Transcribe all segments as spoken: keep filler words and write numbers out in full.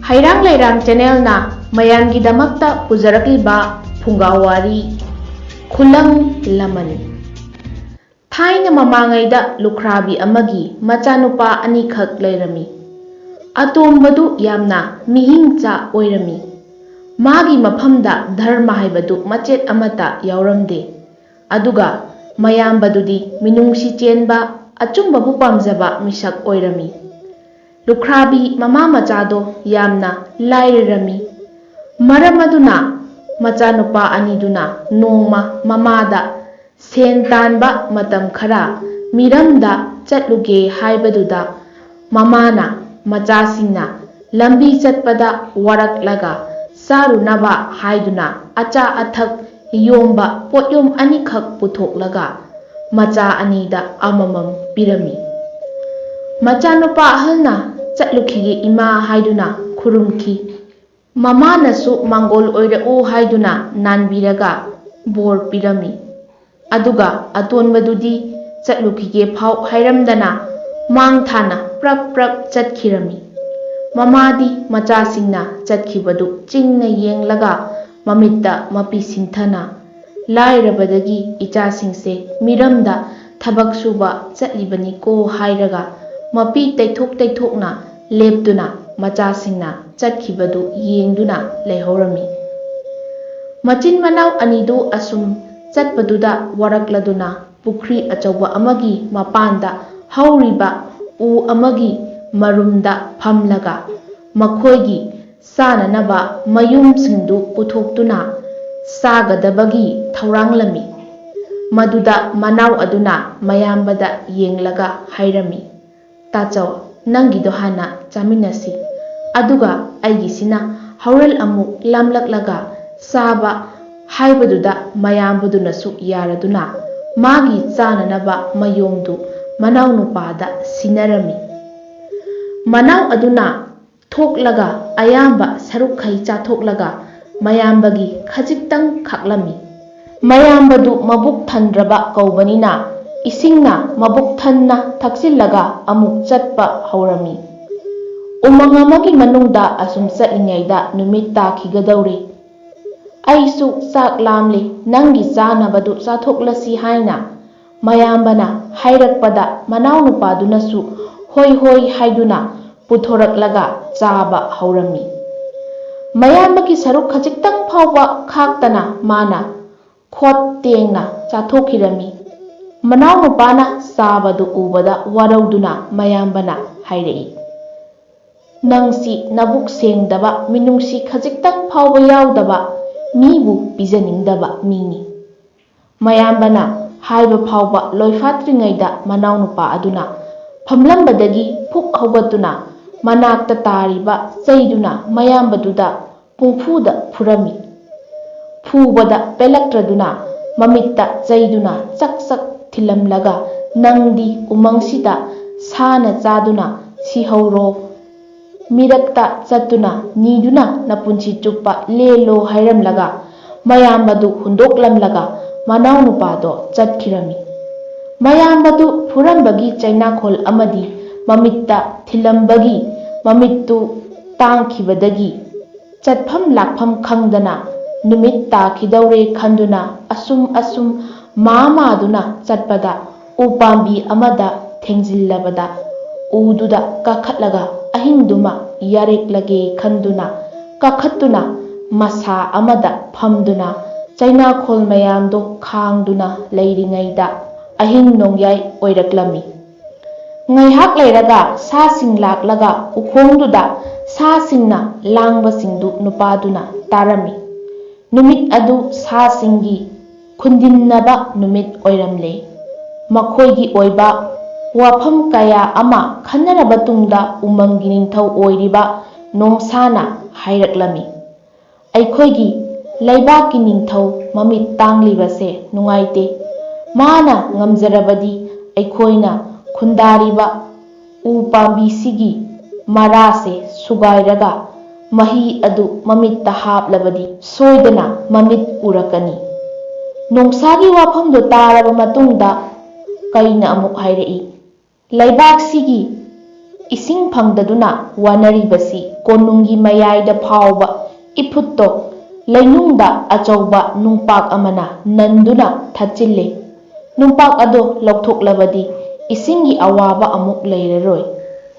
ꯍꯩꯔꯥꯡ ꯂꯩꯔꯥꯡ ꯆꯦꯅꯦꯜꯅ ꯃꯌꯥꯝꯒꯤꯗꯃꯛꯇ ꯄꯨꯖꯔꯛꯂꯤꯕ ꯐꯨꯡꯒꯥ ꯋꯥꯔꯤ, ꯈꯨꯂꯪ ꯂꯃꯟ꯫ ꯊꯥꯏꯅ ꯃꯃꯥꯡꯉꯩꯗ ꯂꯨꯈ꯭ꯔꯥꯕꯤ ꯑꯃꯒꯤ ꯃꯆꯥꯅꯨꯄꯥ ꯑꯅꯤꯈꯛ ꯂꯩꯔꯝꯃꯤ꯫ ꯑꯇꯣꯝꯕꯗꯨ ꯌꯥꯝꯅ ꯃꯤꯍꯤꯡ ꯆꯥ ꯑꯣꯏꯔꯝꯃꯤ꯫ ꯃꯥꯒꯤ ꯃꯐꯝꯗ ꯙꯔꯃ ꯍꯥꯏꯕꯗꯨ ꯃꯆꯦꯠ ꯑꯃꯠꯇ ꯌꯥꯎꯔꯝꯗꯦ꯫ ꯑꯗꯨꯒ ꯃꯌꯥꯝꯕꯗꯨꯗꯤ ꯃꯤꯅꯨꯡꯁꯤ ꯆꯦꯟꯕ, ꯑꯆꯨꯝꯕꯕꯨ ꯄꯥꯝꯖꯕ ꯃꯤꯁꯛ ꯑꯣꯏꯔꯝꯃꯤ꯫ ꯂꯨꯈ꯭ꯔꯥꯕꯤ ꯃꯃꯥ ꯃꯆꯥꯗꯣ ꯌꯥꯝꯅ ꯂꯥꯏꯔꯔꯝꯃꯤ꯫ ꯃꯔꯝ ꯑꯗꯨꯅ ꯃꯆꯥꯅꯨꯄꯥ ꯑꯅꯤꯗꯨꯅ ꯅꯣꯡꯃ ꯃꯃꯥꯗ ꯁꯦꯟ ꯇꯥꯟꯕ ꯃꯇꯝ ꯈꯔ ꯃꯤꯔꯝꯗ ꯆꯠꯂꯨꯒꯦ ꯍꯥꯏꯕꯗꯨꯗ, ꯃꯃꯥꯅ ꯃꯆꯥꯁꯤꯡꯅ ꯂꯝꯕꯤ ꯆꯠꯄꯗ ꯋꯥꯔꯛꯂꯒ ꯆꯥꯔꯨꯅꯕ ꯍꯥꯏꯗꯨꯅ ꯑꯆꯥ ꯑꯊꯛ ꯌꯣꯝꯕ ꯄꯣꯠꯌꯣꯝ ꯑꯅꯤꯈꯛ ꯄꯨꯊꯣꯛꯂꯒ ꯃꯆꯥ ꯑꯅꯤꯗ ꯑꯃꯃꯝ ꯄꯤꯔꯝꯃꯤ꯫ ꯃꯆꯥꯅꯨꯄꯥ ꯑꯍꯜꯅ "ꯆꯠꯂꯨꯈꯤꯒꯦ ꯏꯃꯥ" ꯍꯥꯏꯗꯨꯅ ꯈꯨꯔꯨꯝꯈꯤ꯫ ꯃꯃꯥꯅꯁꯨ "ꯃꯥꯡꯒꯣꯜ ꯑꯣꯏꯔꯛꯎ" ꯍꯥꯏꯗꯨꯅ ꯅꯥꯟꯕꯤꯔꯒ ꯕꯣꯔ ꯄꯤꯔꯝꯃꯤ꯫ ꯑꯗꯨꯒ ꯑꯇꯣꯟꯕꯗꯨꯗꯤ "ꯆꯠꯂꯨꯈꯤꯒꯦ" ꯐꯥꯎ ꯍꯥꯏꯔꯝꯗꯅ ꯃꯥꯡ ꯊꯥꯅ ꯄ꯭ꯔꯞ ꯄ꯭ꯔꯞ ꯆꯠꯈꯤꯔꯝꯃꯤ꯫ ꯃꯃꯥꯗꯤ ꯃꯆꯥꯁꯤꯡꯅ ꯆꯠꯈꯤꯕꯗꯨ ꯆꯤꯡꯅ ꯌꯦꯡꯂꯒ ꯃꯃꯤꯠꯇ ꯃꯄꯤ ꯁꯤꯟꯊꯅ, "ꯂꯥꯏꯔꯕꯗꯒꯤ ꯏꯆꯥꯁꯤꯡꯁꯦ ꯃꯤꯔꯝꯗ ꯊꯕꯛ ꯁꯨꯕ ꯆꯠꯂꯤꯕꯅꯤꯀꯣ" ꯍꯥꯏꯔꯒ ꯃꯄꯤ ꯇꯩꯊꯣꯛ ꯇꯩꯊꯣꯛꯅ ꯂꯦꯞꯇꯨꯅ ꯃꯆꯥꯁꯤꯡꯅ ꯆꯠꯈꯤꯕꯗꯨ ꯌꯦꯡꯗꯨꯅ ꯂꯩꯍꯧꯔꯝꯃꯤ꯫ ꯃꯆꯤꯟ ꯃꯅꯥꯎ ꯑꯅꯤꯗꯨ ꯑꯁꯨꯝ ꯆꯠꯄꯗꯨꯗ ꯋꯥꯔꯛꯂꯗꯨꯅ ꯄꯨꯈ꯭ꯔꯤ ꯑꯆꯧꯕ ꯑꯃꯒꯤ ꯃꯄꯥꯟꯗ ꯍꯧꯔꯤꯕ ꯎ ꯑꯃꯒꯤ ꯃꯔꯨꯝꯗ ꯐꯝꯂꯒ ꯃꯈꯣꯏꯒꯤ ꯆꯥꯅꯅꯕ ꯃꯌꯨꯝꯁꯤꯡꯗꯨ ꯄꯨꯊꯣꯛꯇꯨꯅ ꯆꯥꯒꯗꯕꯒꯤ ꯊꯧꯔꯥꯡꯂꯝꯃꯤ꯫ ꯃꯗꯨꯗ ꯃꯅꯥꯎ ꯑꯗꯨꯅ ꯃꯌꯥꯝꯕꯗ ꯌꯦꯡꯂꯒ ꯍꯥꯏꯔꯝꯃꯤ, "ꯇꯥꯆꯧ, ꯅꯪꯒꯤꯗꯣ ꯍꯥꯟꯅ ꯆꯥꯃꯤꯟꯅꯁꯤ꯫ ꯑꯗꯨꯒ ꯑꯩꯒꯤꯁꯤꯅ ꯍꯣꯔꯦꯟ ꯑꯃꯨꯛ ꯂꯥꯝꯂꯛꯂꯒ ꯆꯥꯕ" ꯍꯥꯏꯕꯗꯨꯗ ꯃꯌꯥꯝꯕꯗꯨꯅꯁꯨ ꯌꯥꯔꯗꯨꯅ ꯃꯥꯒꯤ ꯆꯥꯅꯅꯕ ꯃꯌꯣꯝꯗꯨ ꯃꯅꯥꯎꯅꯨꯄꯥꯗ ꯁꯤꯟꯅꯔꯝꯃꯤ꯫ ꯃꯅꯥꯎ ꯑꯗꯨꯅ ꯊꯣꯛꯂꯒ ꯑꯌꯥꯝꯕ ꯁꯔꯨꯛꯈꯩ ꯆꯥꯊꯣꯛꯂꯒ ꯃꯌꯥꯝꯕꯒꯤ ꯈꯖꯤꯛꯇꯪ ꯈꯥꯛꯂꯝꯃꯤ꯫ ꯃꯌꯥꯝꯕꯗꯨ ꯃꯕꯨꯛ ꯊꯟꯗ꯭ꯔꯕ ꯀꯧꯕꯅꯤꯅ ꯏꯁꯤꯡꯅ ꯃꯕꯨꯛ ꯊꯟꯅ ꯊꯛꯆꯤꯜꯂꯒ ꯑꯃꯨꯛ ꯆꯠꯄ ꯍꯧꯔꯝꯃꯤ꯫ ꯎꯃꯪ ꯑꯃꯒꯤ ꯃꯅꯨꯡꯗ ꯑꯁꯨꯝ ꯆꯠꯂꯤꯉꯩꯗ ꯅꯨꯃꯤꯠ ꯇꯥꯈꯤꯒꯗꯧꯔꯦ꯫ "ꯑꯩꯁꯨ ꯆꯥꯛ ꯂꯥꯝꯂꯦ, ꯅꯪꯒꯤ ꯆꯥꯅꯕꯗꯨ ꯆꯥꯊꯣꯛꯂꯁꯤ" ꯍꯥꯏꯅ ꯃꯌꯥꯝꯕꯅ ꯍꯥꯏꯔꯛꯄꯗ, ꯃꯅꯥꯎꯅꯨꯄꯥꯗꯨꯅꯁꯨ "ꯍꯣꯏ, ꯍꯣꯏ" ꯍꯥꯏꯗꯨꯅ ꯄꯨꯊꯣꯔꯛꯂꯒ ꯆꯥꯕ ꯍꯧꯔꯝꯃꯤ꯫ ꯃꯌꯥꯝꯕꯒꯤ ꯁꯔꯨꯛ ꯈꯖꯤꯛꯇꯪ ꯐꯥꯎꯕ ꯈꯥꯛꯇꯅ ꯃꯥꯅ ꯈꯣꯠ ꯇꯦꯡꯅ ꯆꯥꯊꯣꯛꯈꯤꯔꯝꯃꯤ꯫ ꯃꯅꯥꯎꯅꯨꯄꯥꯅ ꯆꯥꯕꯗꯨ ꯎꯕꯗ ꯋꯥꯔꯧꯗꯨꯅ ꯃꯌꯥꯝꯕꯅ ꯍꯥꯏꯔꯛꯏ, "ꯅꯪꯁꯤ ꯅꯕꯨꯛ ꯁꯦꯡꯗꯕ, ꯃꯤꯅꯨꯡꯁꯤ ꯈꯖꯤꯛꯇꯪ ꯐꯥꯎꯕ ꯌꯥꯎꯗꯕ, ꯃꯤꯕꯨ ꯄꯤꯖꯅꯤꯡꯗꯕ ꯃꯤꯅꯤ"꯫ ꯃꯌꯥꯝꯕꯅ ꯍꯥꯏꯕ ꯐꯥꯎꯕ ꯂꯣꯏꯐꯥꯠꯇ꯭ꯔꯤꯉꯩꯗ ꯃꯅꯥꯎꯅꯨꯄꯥ ꯑꯗꯨꯅ ꯐꯝꯂꯝꯕꯗꯒꯤ ꯐꯨꯛ ꯍꯧꯒꯠꯇꯨꯅ ꯃꯅꯥꯛꯇ ꯇꯥꯔꯤꯕ ꯆꯩꯗꯨꯅ ꯃꯌꯥꯝꯕꯗꯨꯗ ꯄꯨꯡꯐꯨꯗ ꯐꯨꯔꯝꯃꯤ꯫ ꯐꯨꯕꯗ ꯄꯦꯜꯂꯛꯇ꯭ꯔꯗꯨꯅ ꯃꯃꯤꯠꯇ ꯆꯩꯗꯨꯅ ꯆꯛ ꯆꯛ ꯊꯤꯜꯂꯝꯂꯒ, "ꯅꯪꯗꯤ ꯎꯃꯪꯁꯤꯗ ꯁꯥꯅ ꯆꯥꯗꯨꯅ ꯁꯤꯍꯧꯔꯣ, ꯃꯤꯔꯛꯇ ꯆꯠꯇꯨꯅ ꯅꯤꯗꯨꯅ ꯅꯄꯨꯟꯁꯤ ꯆꯨꯞꯄ ꯂꯦꯜꯂꯣ" ꯍꯥꯏꯔꯝꯂꯒ ꯃꯌꯥꯝꯕꯗꯨ ꯍꯨꯟꯗꯣꯛꯂꯝꯂꯒ ꯃꯅꯥꯎꯅꯨꯄꯥꯗꯣ ꯆꯠꯈꯤꯔꯝꯃꯤ꯫ ꯃꯌꯥꯝꯕꯗꯨ ꯐꯨꯔꯝꯕꯒꯤ ꯆꯩꯅꯥꯈꯣꯜ ꯑꯃꯗꯤ ꯃꯃꯤꯠꯇ ꯊꯤꯜꯂꯝꯕꯒꯤ ꯃꯃꯤꯠꯇꯨ ꯇꯥꯡꯈꯤꯕꯗꯒꯤ ꯆꯠꯐꯝ ꯂꯥꯛꯐꯝ ꯈꯪꯗꯅ ꯅꯨꯃꯤꯠ ꯇꯥꯈꯤꯗꯧꯔꯦ ꯈꯟꯗꯨꯅ ꯑꯁꯨꯝ ꯑꯁꯨꯝ ꯃꯥ ꯃꯥꯗꯨꯅ ꯆꯠꯄꯗ ꯎ ꯄꯥꯝꯕꯤ ꯑꯃꯗ ꯊꯦꯡꯖꯤꯜꯂꯕꯗ ꯎꯗꯨꯗ ꯀꯥꯈꯠꯂꯒ ꯑꯍꯤꯡꯗꯨꯃ ꯌꯥꯔꯦꯛꯂꯒꯦ ꯈꯟꯗꯨꯅ ꯀꯥꯈꯠꯇꯨꯅ ꯃꯁꯥ ꯑꯃꯗ ꯐꯝꯗꯨꯅ ꯆꯩꯅꯥꯈꯣꯜ ꯃꯌꯥꯝꯗꯣ ꯈꯥꯡꯗꯨꯅ ꯂꯩꯔꯤꯉꯩꯗ ꯑꯍꯤꯡ ꯅꯣꯡꯌꯥꯏ ꯑꯣꯏꯔꯛꯂꯝꯃꯤ꯫ ꯉꯥꯏꯍꯥꯛ ꯂꯩꯔꯒ ꯁꯥꯁꯤꯡ ꯂꯥꯛꯂꯒ ꯎꯈꯣꯡꯗꯨꯗ ꯁꯥꯁꯤꯡꯅ ꯂꯥꯡꯕꯁꯤꯡꯗꯨ ꯅꯨꯄꯥꯗꯨꯅ ꯇꯥꯔꯝꯃꯤ꯫ ꯅꯨꯃꯤꯠ ꯑꯗꯨ ꯁꯥꯁꯤꯡꯒꯤ ꯈꯨꯟꯗꯤꯟꯅꯕ ꯅꯨꯃꯤꯠ ꯑꯣꯏꯔꯝꯂꯦ꯫ ꯃꯈꯣꯏꯒꯤ ꯑꯣꯏꯕ ꯋꯥꯐꯝ ꯀꯌꯥ ꯑꯃ ꯈꯟꯅꯔꯕ ꯇꯨꯡꯗ ꯎꯃꯪꯒꯤ ꯅꯤꯡꯊꯧ ꯑꯣꯏꯔꯤꯕ ꯅꯣꯡꯁꯥꯅ ꯍꯥꯏꯔꯛꯂꯝꯃꯤ, "ꯑꯩꯈꯣꯏꯒꯤ ꯂꯩꯕꯥꯛꯀꯤ ꯅꯤꯡꯊꯧ ꯃꯃꯤꯠ ꯇꯥꯡꯂꯤꯕꯁꯦ ꯅꯨꯡꯉꯥꯏꯇꯦ꯫ ꯃꯥꯅ ꯉꯝꯖꯔꯕꯗꯤ ꯑꯩꯈꯣꯏꯅ ꯈꯨꯟꯗꯥꯔꯤꯕ ꯎ ꯄꯥꯝꯕꯤꯁꯤꯒꯤ ꯃꯔꯥꯁꯦ ꯁꯨꯒꯥꯏꯔꯒ ꯃꯍꯤ ꯑꯗꯨ ꯃꯃꯤꯠꯇ ꯍꯥꯞꯂꯕꯗꯤ ꯁꯣꯏꯗꯅ ꯃꯃꯤꯠ ꯎꯔꯛꯀꯅꯤ"꯫ ꯅꯣꯡꯁꯥꯒꯤ ꯋꯥꯐꯝꯗꯨ ꯇꯥꯔꯕ ꯃꯇꯨꯡꯗ ꯀꯩꯅ ꯑꯃꯨꯛ ꯍꯥꯏꯔꯛꯏ, "ꯂꯩꯕꯥꯛꯁꯤꯒꯤ ꯏꯁꯤꯡ ꯐꯪꯗꯗꯨꯅ ꯋꯥꯅꯔꯤꯕꯁꯤ ꯀꯣꯅꯨꯡꯒꯤ ꯃꯌꯥꯏꯗ ꯐꯥꯎꯕ ꯏꯐꯨꯠꯇꯣ ꯂꯩꯅꯨꯡꯗ ꯑꯆꯧꯕ ꯅꯨꯡꯄꯥꯛ ꯑꯃꯅ ꯅꯟꯗꯨꯅ ꯊꯠꯆꯤꯜꯂꯤ꯫ ꯅꯨꯡꯄꯥꯛ ꯑꯗꯣ ꯂꯧꯊꯣꯛꯂꯕꯗꯤ ꯏꯁꯤꯡꯒꯤ ꯑꯋꯥꯕ ꯑꯃꯨꯛ ꯂꯩꯔꯔꯣꯏ꯫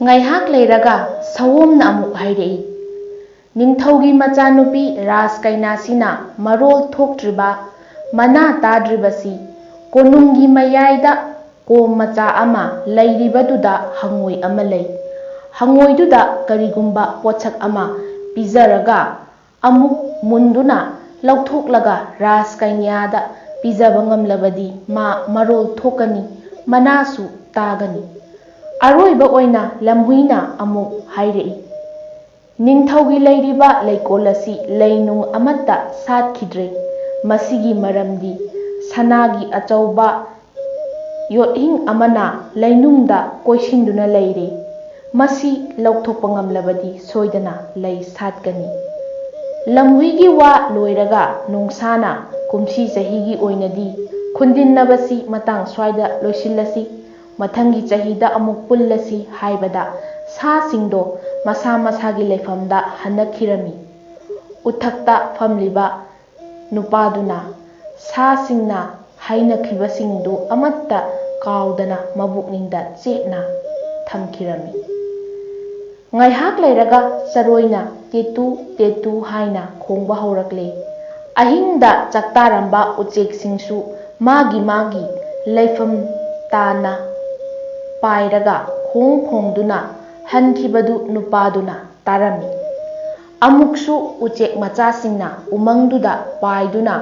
ꯉꯥꯏꯍꯥꯛ ꯂꯩꯔꯒ ꯁꯑꯣꯝꯅ ꯑꯃꯨꯛ ꯍꯥꯏꯔꯛꯏ, "ꯅꯤꯡꯊꯧꯒꯤ ꯃꯆꯥꯅꯨꯄꯤ ꯔꯥꯖꯀꯩꯅꯥꯁꯤꯅ ꯃꯔꯣꯜ ꯊꯣꯛꯇ꯭ꯔꯤꯕ, ꯃꯅꯥ ꯇꯥꯗ꯭ꯔꯤꯕꯁꯤ ꯀꯣꯅꯨꯡꯒꯤ ꯃꯌꯥꯏꯗ ꯀꯣꯝ ꯃꯆꯥ ꯑꯃ ꯂꯩꯔꯤꯕꯗꯨꯗ ꯍꯪꯉꯣꯏ ꯑꯃ ꯂꯩ꯫ ꯍꯪꯉꯣꯏꯗꯨꯗ ꯀꯔꯤꯒꯨꯝꯕ ꯄꯣꯠꯁꯛ ꯑꯃ ꯄꯤꯖꯔꯒ ꯑꯃꯨꯛ ꯃꯨꯟꯗꯨꯅ ꯂꯧꯊꯣꯛꯂꯒ ꯔꯥꯖꯀꯩꯅꯥꯗ ꯄꯤꯖꯕ ꯉꯝꯂꯕꯗꯤ ꯃꯥ ꯃꯔꯣꯜ ꯊꯣꯛꯀꯅꯤ, ꯃꯅꯥꯁꯨ ꯇꯥꯒꯅꯤ꯫" ꯑꯔꯣꯏꯕ ꯑꯣꯏꯅ ꯂꯝꯍꯨꯏꯅ ꯑꯃꯨꯛ ꯍꯥꯏꯔꯛꯏ, "ꯅꯤꯡꯊꯧꯒꯤ ꯂꯩꯔꯤꯕ ꯂꯩꯀꯣꯜ ꯑꯁꯤ ꯂꯩꯅꯨꯡ ꯑꯃꯠꯇ ꯁꯥꯠꯈꯤꯗ꯭ꯔꯦ꯫ ꯃꯁꯤꯒꯤ ꯃꯔꯝꯗꯤ ꯁꯅꯥꯒꯤ ꯑꯆꯧꯕ ꯌꯣꯠꯍꯤꯡ ꯑꯃꯅ ꯂꯩꯅꯨꯡꯗ ꯀꯣꯏꯁꯤꯟꯗꯨꯅ ꯂꯩꯔꯦ꯫ ꯃꯁꯤ ꯂꯧꯊꯣꯛꯄ ꯉꯝꯂꯕꯗꯤ ꯁꯣꯏꯗꯅ ꯂꯩ ꯁꯥꯠꯀꯅꯤ꯫" ꯂꯝꯍꯨꯏꯒꯤ ꯋꯥ ꯂꯣꯏꯔꯒ ꯅꯣꯡꯁꯥꯅ, "ꯀꯨꯝꯁꯤ ꯆꯍꯤꯒꯤ ꯑꯣꯏꯅꯗꯤ ꯈꯨꯟꯗꯤꯟꯅꯕꯁꯤ ꯃꯇꯥꯡ ꯁ꯭ꯋꯥꯏꯗ ꯂꯣꯏꯁꯤꯜꯂꯁꯤ, ꯃꯊꯪꯒꯤ ꯆꯍꯤꯗ ꯑꯃꯨꯛ ꯄꯨꯜꯂꯁꯤ" ꯍꯥꯏꯕꯗ ꯁꯥꯁꯤꯡꯗꯣ ꯃꯁꯥ ꯃꯁꯥꯒꯤ ꯂꯩꯐꯝꯗ ꯍꯟꯅꯈꯤꯔꯝꯃꯤ꯫ ꯎꯊꯛꯇ ꯐꯝꯂꯤꯕ ꯅꯨꯄꯥꯗꯨꯅ ꯁꯥꯁꯤꯡꯅ ꯍꯥꯏꯅꯈꯤꯕꯁꯤꯡꯗꯨ ꯑꯃꯠꯇ ꯀꯥꯎꯗꯅ ꯃꯕꯨꯛꯅꯤꯡꯗ ꯆꯦꯠꯅ ꯊꯝꯈꯤꯔꯝꯃꯤ꯫ ꯉꯥꯏꯍꯥꯛ ꯂꯩꯔꯒ ꯆꯔꯣꯏꯅ "ꯇꯦꯇꯨ, ꯇꯦꯇꯨ" ꯍꯥꯏꯅ ꯈꯣꯡꯕ ꯍꯧꯔꯛꯂꯦ꯫ ꯑꯍꯤꯡꯗ ꯆꯥꯛꯇꯥꯔꯝꯕ ꯎꯆꯦꯛꯁꯤꯡꯁꯨ ꯃꯥꯒꯤ ꯃꯥꯒꯤ ꯂꯩꯐꯝ ꯇꯥꯅ ꯄꯥꯏꯔꯒ ꯈꯣꯡ ꯈꯣꯡꯗꯨꯅ ꯍꯟꯈꯤꯕꯗꯨ ꯅꯨꯄꯥꯗꯨꯅ ꯇꯥꯔꯝꯃꯤ꯫ ꯑꯃꯨꯛꯁꯨ ꯎꯆꯦꯛ ꯃꯆꯥꯁꯤꯡꯅ ꯎꯃꯪꯗꯨꯗ ꯄꯥꯏꯗꯨꯅ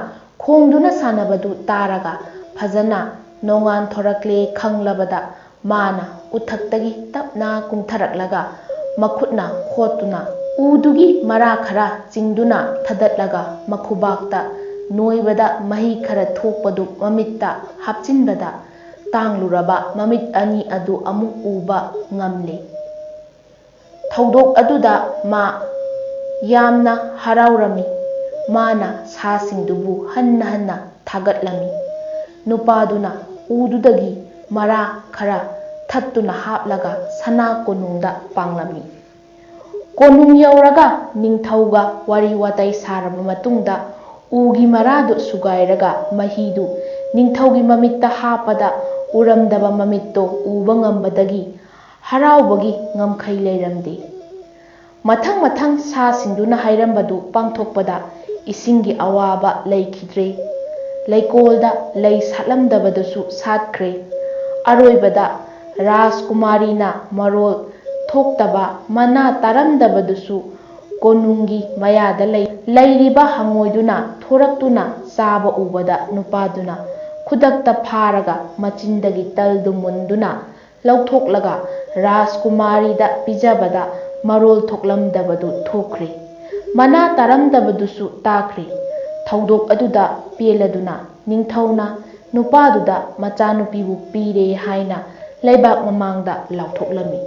ꯈꯣꯡꯗꯨꯅ ꯁꯥꯟꯅꯕꯗꯨ ꯇꯥꯔꯒ ꯐꯖꯅ ꯅꯣꯡꯉꯥꯟ ꯊꯣꯔꯛꯂꯦ ꯈꯪꯂꯕꯗ ꯃꯥꯅ ꯎꯊꯛꯇꯒꯤ ꯇꯞꯅ ꯀꯨꯝꯊꯔꯛꯂꯒ ꯃꯈꯨꯠꯅ ꯈꯣꯠꯇꯨꯅ ꯎꯗꯨꯒꯤ ꯃꯔꯥ ꯈꯔ ꯆꯤꯡꯗꯨꯅ ꯊꯗꯠꯂꯒ ꯃꯈꯨꯕꯥꯛꯇ ꯅꯣꯏꯕꯗ ꯃꯍꯤ ꯈꯔ ꯊꯣꯛꯄꯗꯨ ꯃꯃꯤꯠꯇ ꯍꯥꯞꯆꯤꯟꯕꯗ ꯇꯥꯡꯂꯨꯔꯕ ꯃꯃꯤꯠ ꯑꯅꯤ ꯑꯗꯨ ꯑꯃꯨꯛ ꯎꯕ ꯉꯝꯂꯦ꯫ ꯊꯧꯗꯣꯛ ꯑꯗꯨꯗ ꯃꯥ ꯌꯥꯝꯅ ꯍꯔꯥꯎꯔꯝꯃꯤ꯫ ꯃꯥꯅ ꯁꯥꯁꯤꯡꯗꯨꯕꯨ ꯍꯟꯅ ꯍꯟꯅ ꯊꯥꯒꯠꯂꯝꯃꯤ꯫ ꯅꯨꯄꯥꯗꯨꯅ ꯎꯗꯨꯗꯒꯤ ꯃꯔꯥ ꯈꯔ ꯁꯠꯇꯨꯅ ꯍꯥꯞꯂꯒ ꯁꯅꯥ ꯀꯣꯅꯨꯡꯗ ꯄꯥꯡꯂꯝꯃꯤ꯫ ꯀꯣꯅꯨꯡ ꯌꯧꯔꯒ ꯅꯤꯡꯊꯧꯒ ꯋꯥꯔꯤ ꯋꯥꯇꯥꯏ ꯁꯥꯔꯕ ꯃꯇꯨꯡꯗ ꯎꯒꯤ ꯃꯔꯥꯗꯨ ꯁꯨꯒꯥꯏꯔꯒ ꯃꯍꯤꯗꯨ ꯅꯤꯡꯊꯧꯒꯤ ꯃꯃꯤꯠꯇ ꯍꯥꯞꯄꯗ ꯎꯔꯝꯗꯕ ꯃꯃꯤꯠꯇꯣ ꯎꯕ ꯉꯝꯕꯗꯒꯤ ꯍꯔꯥꯎꯕꯒꯤ ꯉꯝꯈꯩ ꯂꯩꯔꯝꯗꯦ꯫ ꯃꯊꯪ ꯃꯊꯪ ꯁꯥꯁꯤꯡꯗꯨꯅ ꯍꯥꯏꯔꯝꯕꯗꯨ ꯄꯥꯡꯊꯣꯛꯄꯗ ꯏꯁꯤꯡꯒꯤ ꯑꯋꯥꯕ ꯂꯩꯈꯤꯗ꯭ꯔꯦ꯫ ꯂꯩꯀꯣꯜꯗ ꯂꯩ ꯁꯥꯠꯂꯝꯗꯕꯗꯨꯁꯨ ꯁꯥꯠꯈ꯭ꯔꯦ꯫ ꯑꯔꯣꯏꯕꯗ ꯔꯥꯖꯀꯨꯃꯥꯔꯤꯅ ꯃꯔꯣꯜ ꯊꯣꯛꯇꯕ ꯃꯅꯥ ꯇꯥꯔꯝꯗꯕꯗꯨꯁꯨ ꯀꯣꯅꯨꯡꯒꯤ ꯃꯌꯥꯗ ꯂꯩ-, ꯂꯩꯔꯤꯕ ꯍꯪꯉꯣꯏꯗꯨꯅ ꯊꯣꯔꯛꯇꯨꯅ ꯆꯥꯕ ꯎꯕꯗ ꯅꯨꯄꯥꯗꯨꯅ ꯈꯨꯗꯛꯇ ꯐꯥꯔꯒ ꯃꯆꯤꯟꯗꯒꯤ ꯇꯜꯗꯨ ꯃꯨꯟꯗꯨꯅ ꯂꯧꯊꯣꯛꯂꯒ ꯔꯥꯖꯀꯨꯃꯥꯔꯤꯗ ꯄꯤꯖꯕꯗ ꯃꯔꯣꯜ ꯊꯣꯛꯂꯝꯗꯕꯗꯨ ꯊꯣꯛꯈ꯭ꯔꯦ꯫ ꯃꯅꯥ ꯇꯥꯔꯝꯗꯕꯗꯨꯁꯨ ꯇꯥꯈ꯭ꯔꯦ꯫ ꯊꯧꯗꯣꯛ ꯑꯗꯨꯗ ꯄꯦꯜꯂꯗꯨꯅ ꯅꯤꯡꯊꯧꯅ ꯅꯨꯄꯥꯗꯨꯗ ꯃꯆꯥꯅꯨꯄꯤꯕꯨ ꯄꯤꯔꯦ ꯍꯥꯏꯅ ꯂꯩꯕꯥꯛ ꯃꯃꯥꯡꯗ ꯂꯥꯎꯊꯣꯛꯂꯝꯃꯤ꯫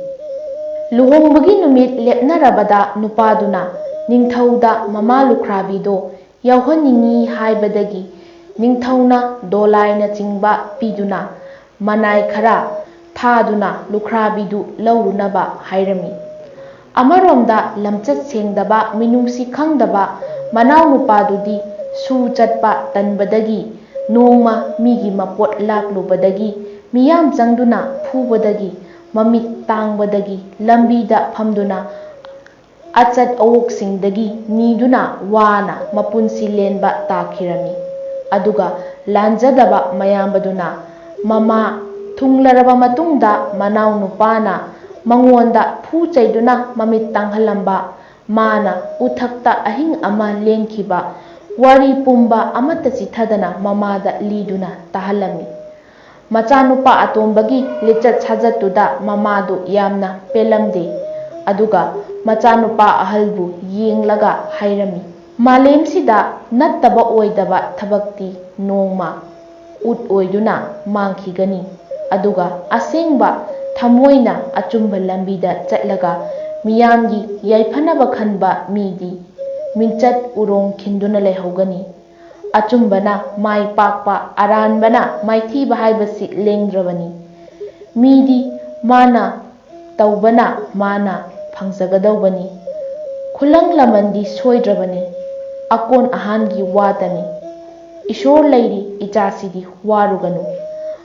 ꯂꯨꯍꯣꯡꯕꯒꯤ ꯅꯨꯃꯤꯠ ꯂꯦꯞꯅꯔꯕꯗ ꯅꯨꯄꯥꯗꯨꯅ ꯅꯤꯡꯊꯧꯗ ꯃꯃꯥ ꯂꯨꯈ꯭ꯔꯥꯕꯤꯗꯣ ꯌꯥꯎꯍꯟꯅꯤꯡꯏ ꯍꯥꯏꯕꯗꯒꯤ ꯅꯤꯡꯊꯧꯅ ꯗꯣꯂꯥꯏꯅꯆꯤꯡꯕ ꯄꯤꯗꯨꯅ ꯃꯅꯥꯏ ꯈꯔ ꯊꯥꯗꯨꯅ ꯂꯨꯈ꯭ꯔꯥꯕꯤꯗꯨ ꯂꯧꯔꯨꯅꯕ ꯍꯥꯏꯔꯝꯃꯤ꯫ ꯑꯃꯔꯣꯝꯗ ꯂꯝꯆꯠ ꯁꯦꯡꯗꯕ, ꯃꯤꯅꯨꯡꯁꯤ ꯈꯪꯗꯕ ꯃꯅꯥꯎꯅꯨꯄꯥꯗꯨꯗꯤ ꯁꯨ ꯆꯠꯄ ꯇꯟꯕꯗꯒꯤ ꯅꯣꯡꯃ ꯃꯤꯒꯤ ꯃꯄꯣꯠ ꯂꯥꯛꯂꯨꯕꯗꯒꯤ ꯃꯤꯌꯥꯝ ꯆꯪꯗꯨꯅ ꯐꯨꯕꯗꯒꯤ ꯃꯃꯤꯠ ꯇꯥꯡꯕꯗꯒꯤ ꯂꯝꯕꯤꯗ ꯐꯝꯗꯨꯅ ꯑꯆꯠ ꯑꯋꯣꯛꯁꯤꯡꯗꯒꯤ ꯅꯤꯗꯨꯅ ꯋꯥꯅ ꯃꯄꯨꯟꯁꯤ ꯂꯦꯟꯕ ꯇꯥꯈꯤꯔꯝꯃꯤ꯫ ꯑꯗꯨꯒ ꯂꯥꯟꯖꯗꯕ ꯃꯌꯥꯝꯕꯗꯨꯅ ꯃꯃꯥ ꯊꯨꯡꯂꯔꯕ ꯃꯇꯨꯡꯗ ꯃꯅꯥꯎ ꯅꯨꯄꯥꯅ ꯃꯉꯣꯟꯗ ꯐꯨ ꯆꯩꯗꯨꯅ ꯃꯃꯤꯠ ꯇꯥꯡꯍꯜꯂꯝꯕ, ꯃꯥꯅ ꯎꯊꯛꯇ ꯑꯍꯤꯡ ꯑꯃ ꯂꯦꯟꯈꯤꯕ ꯋꯥꯔꯤ ꯄꯨꯝꯕ ꯑꯃꯠꯇ ꯆꯤꯊꯗꯅ ꯃꯃꯥꯗ ꯂꯤꯗꯨꯅ ꯇꯥꯍꯜꯂꯝꯃꯤ꯫ ꯃꯆꯥꯅꯨꯄꯥ ꯑꯇꯣꯝꯕꯒꯤ ꯂꯤꯆꯠ ꯁꯥꯖꯠꯇꯨꯗ ꯃꯃꯥꯗꯨ ꯌꯥꯝꯅ ꯄꯦꯜꯂꯝꯗꯦ꯫ ꯑꯗꯨꯒ ꯃꯆꯥꯅꯨꯄꯥ ꯑꯍꯜꯕꯨ ꯌꯦꯡꯂꯒ ꯍꯥꯏꯔꯝꯃꯤ, "ꯃꯥꯂꯦꯝꯁꯤꯗ ꯅꯠꯇꯕ ꯑꯣꯏꯗꯕ ꯊꯕꯛꯇꯤ ꯅꯣꯡꯃ ꯎꯠ ꯑꯣꯏꯗꯨꯅ ꯃꯥꯡꯈꯤꯒꯅꯤ꯫ ꯑꯗꯨꯒ ꯑꯁꯦꯡꯕ ꯊꯃꯣꯏꯅ ꯑꯆꯨꯝꯕ ꯂꯝꯕꯤꯗ ꯆꯠꯂꯒ ꯃꯤꯌꯥꯝꯒꯤ ꯌꯥꯏꯐꯅꯕ ꯈꯟꯕ ꯃꯤꯗꯤ ꯃꯤꯡꯆꯠ ꯎꯔꯣꯡ ꯈꯤꯟꯗꯨꯅ ꯂꯩꯍꯧꯒꯅꯤ꯫ ꯑꯆꯨꯝꯕꯅ ꯃꯥꯏ ꯄꯥꯛꯄ, ꯑꯔꯥꯟꯕꯅ ꯃꯥꯏꯊꯤꯕ ꯍꯥꯏꯕꯁꯤ ꯂꯦꯡꯗ꯭ꯔꯕꯅꯤ꯫ ꯃꯤꯗꯤ ꯃꯥꯅ ꯇꯧꯕꯅ ꯃꯥꯅ ꯐꯪꯖꯒꯗꯧꯕꯅꯤ꯫ ꯈꯨꯂꯪ ꯂꯃꯟꯗꯤ ꯁꯣꯏꯗ꯭ꯔꯕꯅꯤ꯫ ꯑꯀꯣꯟ ꯑꯍꯥꯟꯒꯤ ꯋꯥꯇꯅꯤ꯫ ꯏꯁꯣꯔ ꯂꯩꯔꯤ, ꯏꯆꯥꯁꯤꯗꯤ ꯋꯥꯔꯨꯒꯅꯨ꯫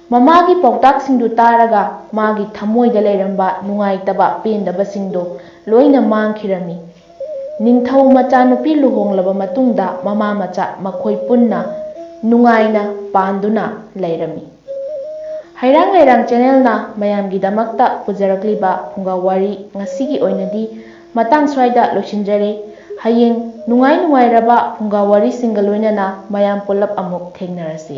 ꯃꯃꯥꯒꯤ ꯄꯥꯎꯇꯥꯛꯁꯤꯡꯗꯨ ꯇꯥꯔꯒ ꯃꯥꯒꯤ ꯊꯃꯣꯏꯗ ꯂꯩꯔꯝꯕ ꯅꯨꯡꯉꯥꯏꯇꯕ ꯄꯦꯟꯗꯕꯁꯤꯡꯗꯣ ꯂꯣꯏꯅ ꯃꯥꯡꯈꯤꯔꯝꯃꯤ꯫ ꯅꯤꯡꯊꯧ ꯃꯆꯥꯅꯨꯄꯤ ꯂꯨꯍꯣꯡꯂꯕ ꯃꯇꯨꯡꯗ ꯃꯃꯥ ꯃꯆꯥ ꯃꯈꯣꯏ ꯄꯨꯟꯅ ꯅꯨꯡꯉꯥꯏꯅ ꯄꯥꯟꯗꯨꯅ ꯂꯩꯔꯝꯃꯤ꯫ ꯍꯩꯔꯥꯡ ꯂꯩꯔꯥꯡ ꯆꯦꯅꯦꯜꯅ ꯃꯌꯥꯝꯒꯤꯗꯃꯛꯇ ꯄꯨꯖꯔꯛꯂꯤꯕ ꯐꯨꯡꯒꯥ ꯋꯥꯔꯤ ꯉꯁꯤꯒꯤ ꯑꯣꯏꯅꯗꯤ ꯃꯇꯥꯡ ꯁ꯭ꯋꯥꯏꯗ ꯂꯣꯏꯁꯤꯟꯖꯔꯦ꯫ ꯍꯌꯦꯡ ꯅꯨꯡꯉꯥꯏ ꯅꯨꯡꯉꯥꯏꯔꯕ ꯐꯨꯡꯒꯥ ꯋꯥꯔꯤꯁꯤꯡꯒ ꯂꯣꯏꯅꯅ ꯃꯌꯥꯝ ꯄꯨꯜꯂꯞ ꯑꯃꯨꯛ ꯊꯦꯡꯅꯔꯁꯤ꯫